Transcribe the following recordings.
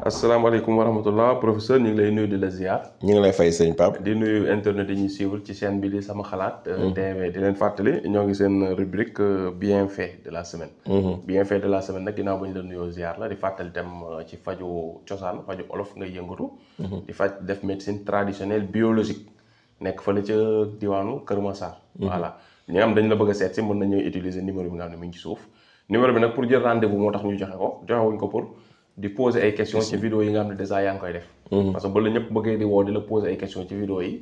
asalaamaaleykum wa rahmatullah professeur ñu ngi lay nuyu di la ziar. ñu ngi lay fay sëñ Pape. di nuyu internet yi ñuy suivre ci chaîne bi di sama xalaat. TV di leen fàttali ñoo ngi seen rubrique bienfait de la semaine. bienfait de la semaine nag ginnaaw ba ñu la nuyoo ziar la di fàttali dem ci faju cosaan faju olof ngay yëngatu. di faj def médecine traditionnelle biologique nekk fële ca diwaanu Kër Massar. voilà ñi nga xam dañ la bëgg a seet si mën nañu utiliser numéro bi nga xam ne mi ngi ci suuf numéro bi nag pour jël rendez-vous moo tax ñu joxe ko joxewuñ ko pour. di poser ay questions ci vidéo yi nga xam ne déjà yaa ngi koy def. parce que ba la ñëpp bëggee di woo di la poser ay questions ci vidéo yi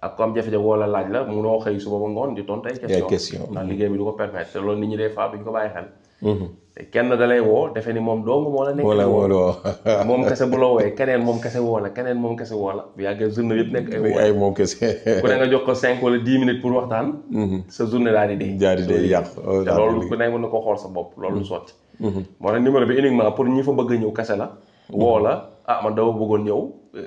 ak ku am jafe-jafe wala laaj la munoo xëy suba ba ngoon di tontu ay questions ndax liggéey bi du ko permettre te loolu nit ñi des fois duñ ko bàyyi xel. te kenn da lay woo defe ni moom dong moo la nekk. moom kese bu la wooyee keneen moom kese woo la keneen moom kese woo la bu yàggee journée yëpp nekk ay moom kese. ku ne nga jox ko 5 wala 10 minutes pour waxtaan. sa journée daal di dee. daal di dee yàq te loolu ku ne mën na ko xool sa bopp loolu du sotti. moo tax numéro bi uniquement pour ñi fa bëgg a ñëw kese la. woo la man dama bëggoon ñëw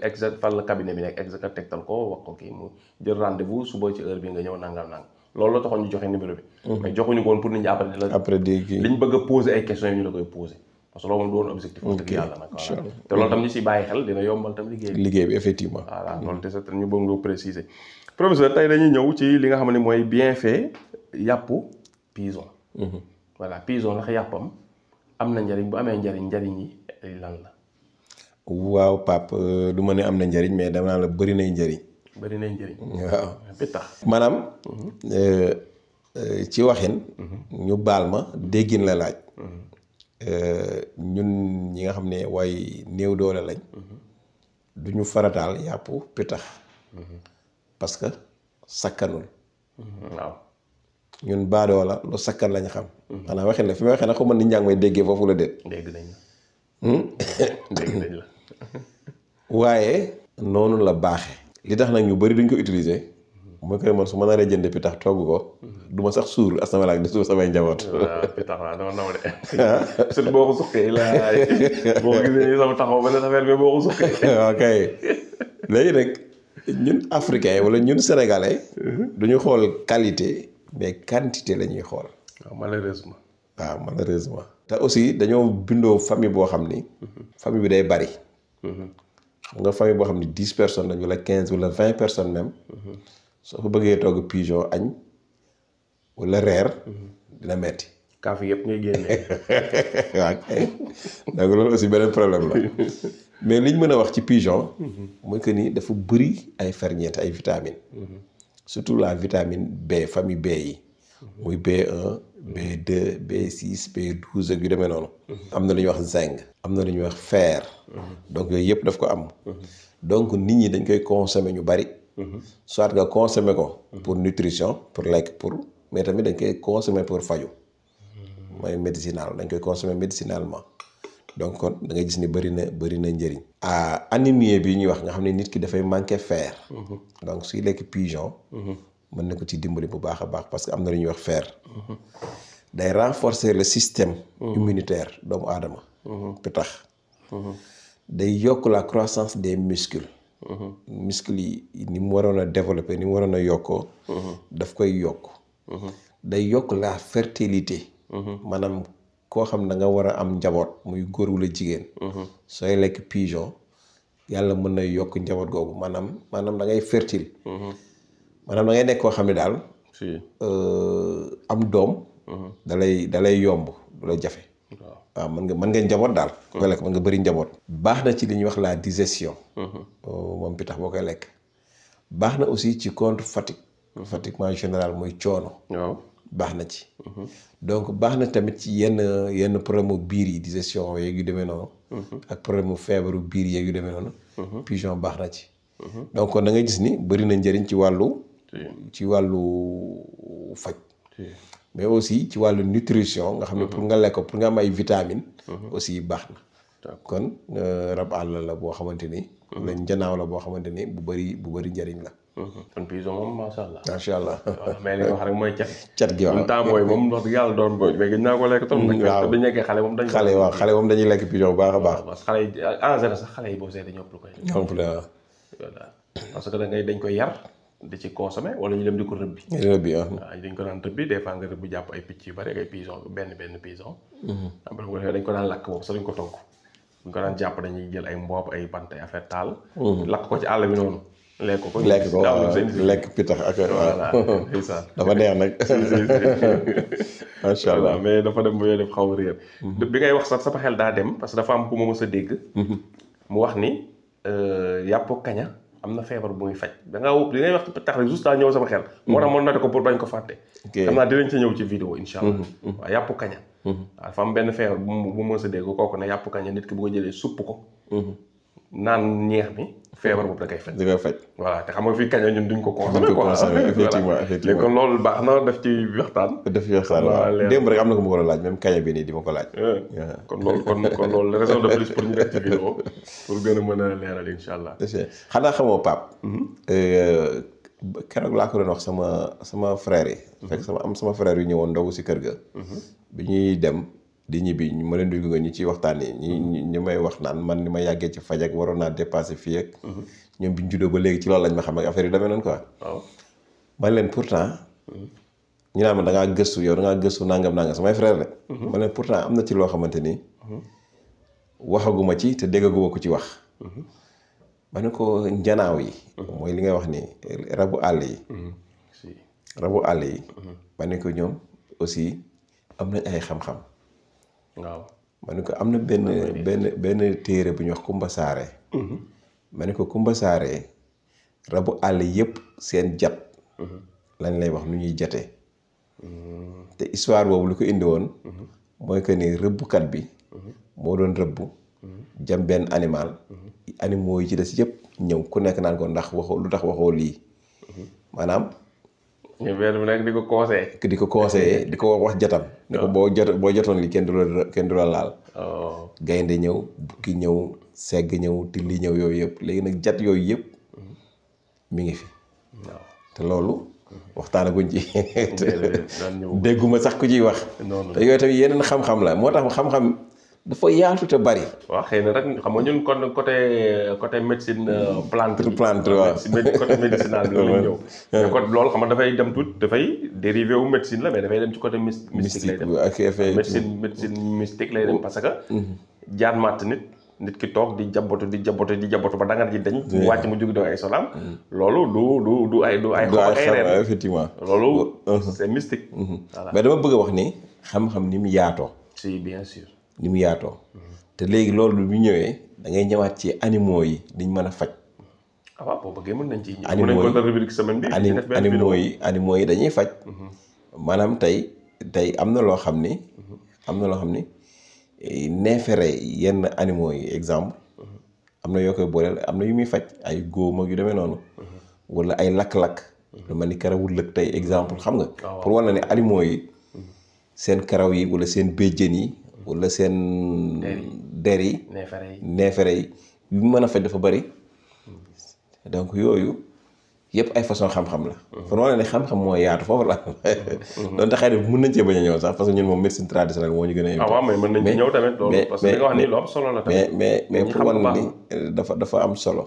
exact fan la cabinet bi nekk exact tegtal ko wax ko kii mu jël rendez-vous suba ci heure bi nga ñëw nangam loolu la taxoon ñu joxe numéro bi. mais joxuñu ko woon pour nit ñi après la. après liñ bëgg a poser ay questions yi ñu la koy poser. parce que loolu moom doon objectif. wax dëgg yàlla nag voilà te loolu tam ñu si bàyyi xel dina yombal tam liggéey bi effectivement. voilà loolu te sax ñu bëgg nga préciser. professeur tey dañuy ñëw ci li nga xam ne mooy bienfait yàppu pison. voilà pison ndax yàppam am na njariñ bu amee njariñ yi lan la. waaw Pape du ma ne am na njariñ mais dama la bëri nay njariñ. bëri nay njariñ. waaw bi tax maanaam. ci waxin. ñu baal ma déggin la laaj. ñun ñi nga xam ne waaye néew doole lañ. du ñu farataal yàpp pitax. parce que sakkanul. waaw. ñun baadoo la lu sakkan lañ xam. xanaa waxin la fi may waxee nag xaw ma nit ñaa ngi may déggee foofu la déet. dégg nañ la. waaye noonu la baaxee. li tax nag ñu bari duñ ko utiliser. mooy que man su ma naree jënd pitax togg ko. du ma sax suur asama di suur samay njaboot. waaw pitax waaw dama naw de. surtout boo ko suqee laay boo ko gisee sama taxaw ba ne affaire bi boo ko suqee. ok léegi nag ñun africain wala ñun sénégalais. duñu xool qualité. mais quantité la ñuy xool. waaw malheureusement. te aussi dañoo bindoo famille boo xam ni. famille bi day bari. xam nga famille boo xam ni 10 personnes lañ wala 15 wala 20 personnes même. soo ko bëggee togg pigeon añ wala reer. dina metti. kaaf yëpp ngay génnee. waaw kay donc loolu aussi beneen problème la mais liñ mën a wax ci pigeon. mooy que ni dafa bëri ay ferñeent ay vitamines. surtout la vitamine B famille B yi. muy B1 B2 B6 B12 ak yu demee noonu. am na lu ñuy wax zinc. am na lu ñuy wax fer. donc yooyu yëpp daf ko am. donc nit ñi dañ koy consommer ñu bari. soit nga consommer ko. pour nutrition pour lekk pour mais tamit dañ koy consommer pour faju mooy médicinal dañ koy consommer médicinalement. donc kon da ngay gis ni bëri na njëriñ. anémie bi ñuy wax nga xam ne nit ki dafay manqué fer. donc suy lekk pigeon. mën na ko ci dimbali bu baax a baax parce que am na lu ñuy wax fer. day renforcer le système immunitaire doomu aadama. pitax. day yokk la croissance des muscles. muscles yi ni mu waroon a développer ni mu waroon a yokkoo. daf koy yokk. day yokk la fertilité. maanaam. koo xam da nga war a am njaboot muy góor wala jigéen. sooy lekk pigeon yàlla mën na yokk njaboot googu maanaam da ngay fertile. maanaam da ngay nekk koo xam ne daal. am doom. da lay yomb du la jafe. waaw mën nga njaboot daal. ku koy lekk mën nga bëri njaboot. baax na ci li ñuy wax la digestion. moom pitax boo koy lekk. baax na aussi ci contre fatigue. fatiguement général mooy coono. baax na ci. donc baax na tamit ci yenn problème mu biir yi digestion yeeg yu demee noonu. ak problème mu feebaru biir yeeg yu demee noonu. pigeon baax na ci. donc kon da ngay gis ni bëri na njëriñ ci wàllu faj. mais aussi ci wàllu nutrition nga xam ne pour nga lekk pour nga am ay vitamines. aussi baax na. kon rab àll la boo xamante ni. lañ njanaaw la boo xamante ni bu bëri njëriñ la. kon pigeon moom macha allah. macha allah waaw mais li nga wax rek mooy cat gi waaw temps booy moom wax dëgg yàlla doon booy mais gis naa ko lekk trop. waaw bi ñu nekkee xale moom dañuy lekk pigeon bu baax a baax. parce que xale yi en général sax xale yi boo seetee ñëpp lu koy. ñëpp la waaw. parce que dañ koy yar di ci consommer wala ñu dem di ko rëbbi. waaw dañ ko daan rëbbi des fois nga rëbbi jàpp ay picc yu bari ay pigeon benn pigeon. après dañ ko daan lakk moom sax duñ ko togg. bu ko daan jàpp dañuy jël ay mboob ay bant ay affaire taal. lakk ko ci àll bi noonu. lekk ko lekk pitax ak. voilà ndeysaan dafa neex nag. macha allah mais dafa dem ba yooyu def xaw a réer. bi ngay wax sax sama xel daa dem parce que dafa am ku ma mës a dégg. mu wax ni yàpp kaña am na feebar bu muy faj da ngaa li ngay wax tax rek juste daa ñëw sama xel. moo tax ma noté ko pour bañ ko fàtte. xam naa dinañ ci ñëw ci vidéo incha allah. waaw yàpp kaña. waaw dafa am benn feebar bu mës a dégg kooku ne yàpp kaña nit ki bu ko jëlee supp ko. naan ñeex mi feebar boobu da koy faj. da koy faj voilà te xam nga fii kaña ñun duñ ko consommer. effectivement léegi kon loolu baax na def ci waxtaan. def ci waxtaan waaw démb rek am na ko ma ko laaj même kaña bi nii di ma ko laaj. kon loolu raison de plus pour ñu def ci vidéo pour gën a mën a leeral incha allah. xanaa xamoo Pape. keroog laa ko doon wax sama frère yi. fekk sama frère yu ñëwoon ndogu si kër ga. bi ñuy dem. di ñibbi ma leen dugg nga ñu ciy waxtaan yi ñu may wax naan man ni ma yàggee ci faj ak waroon naa dépassé fii ak ñoom bi ñu juddoo ba léegi ci loolu lañ ma xam ak affaire yi demee noonu quoi. waaw man leen pourtant ñu naan ma da ngaa gëstu yow da ngaa gëstu nangam samay frère rek. man leen pourtant am na ci loo xamante ni waxaguma ci te déggaguma ko ci wax. ma ne ko njanaaw yi. mooy li ngay wax ni rabu àll yi. rabu àll yi. ma ne ko ñoom aussi am nañ ay xam-xam. waaw ma ne ko am na benn téere bu ñuy wax Kumba Saare. ma ne ko Kumba Saare rabu àll yëpp seen jat. lañ lay wax nu ñuy jatee. te histoire boobu lu ko indi woon. mooy que ni rëbbukat bi. moo doon rëbbu. jam benn animal. animaux yi ci des yëpp ñëw ku nekk naan ko ndax waxoo lu tax waxoo lii. maanaam. ñu benn bu nekk di ko conseillé. di ko conseillé di ko wax jatam. ne ko boo jotoon li kenn du la laal. gaynde ñëw bukki ñëw segg ñëw tilli ñëw yooyu yëpp léegi nag jat yooyu yëpp mi ngi fi. te loolu waxtaanaguñ ci. dégguma sax ku ciy wax. te yooyu tamit yeneen xam-xam la moo tax xam-xam dafa yaatu te bari. waaw xëy na rek xam nga ñun kon côté médecine plante waaw côté médicinal bi la ñëw. mais kon loolu xam nga dafay dem tuuti dafay dérivé wu médecine la mais dafay dem ci côté mystique lay dem. ak effet médecine mystique lay dem parce que. jaan matt nit ki toog di jabatu ba dangar ji dañ. mu wàcc mu jóg doo ay solam. loolu du ay xob ay reen effectivement loolu c'est mystique. voilà mais dama bëgg a wax ni xam-xam ni mu yaatoo. si bien sûr. ni mu yaatoo. te léegi loolu bu ñëwee da ngay ñëwaat ci animaux yi diñ mën a faj. waaw boo bëggee mën nañ ci ñëw. animaux yi mën nañ ko rubrique semaine bi. animaux yi dañuy faj. maanaam tey am na loo xam ni. neefere yenn animaux yi exemple. am na yoo koy booleel am na yu muy faj ay góom ak yu demee noonu. wala ay lakk-lakk. lu mel ni karawul lëkk tey exemple xam nga. pour wala ne animaux yi. seen karaw yi wala seen béjjën yi. wala seen der yi neefere yi yu mën a faj dafa bari donc yooyu yëpp ay façon xam-xam la kon wala ne xam-xam moo yaatu foofu la doonte xëy na mën nañ cee bañ a ñëw sax parce que ñun moom médecine traditionnelle moo ñu gën a waaw mais mën nañ ci ñëw tamit loolu parce que li nga wax nii lu am solo la tamit mais pour wan ni dafa am solo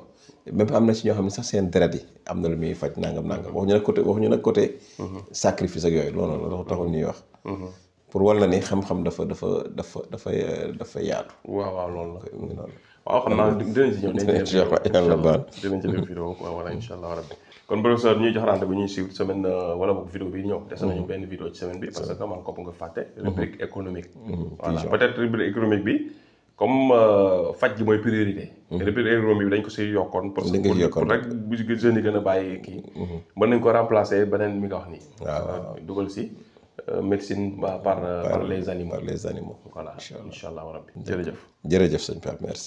même am na ci ñoo xam ne sax seen deret yi am na lu muy faj nangam waxuñu nag côté sacrifice ak yooyu loolu taxul ñuy wax pour walla ni xam-xam dafa yaatu. waaw loolu la. waaw xam naa dinañ ci ñëw. dinañ ci def vidéo voilà incha allah rabbi kon professeur ñuy jox rendez-vous ñuy suivre semaine wala boog vidéo bi ñëw. des nañu benn vidéo ci semaine bi parce que man kopp nga fàtte. rubrique économique. voilà peut-être rubrique économique bi comme faj gi mooy priorité. rubrique économique bi dañ ko siy yokkoon. pour rek bu jeunes yi gën a bàyyi kii. mën nañ ko remplacer beneen mi nga wax nii. waaw dugal si. médecine par les animaux. Par les animaux. Voilà incha allah rabbi jërëjëf. jërëjëf sëñ Pape merci.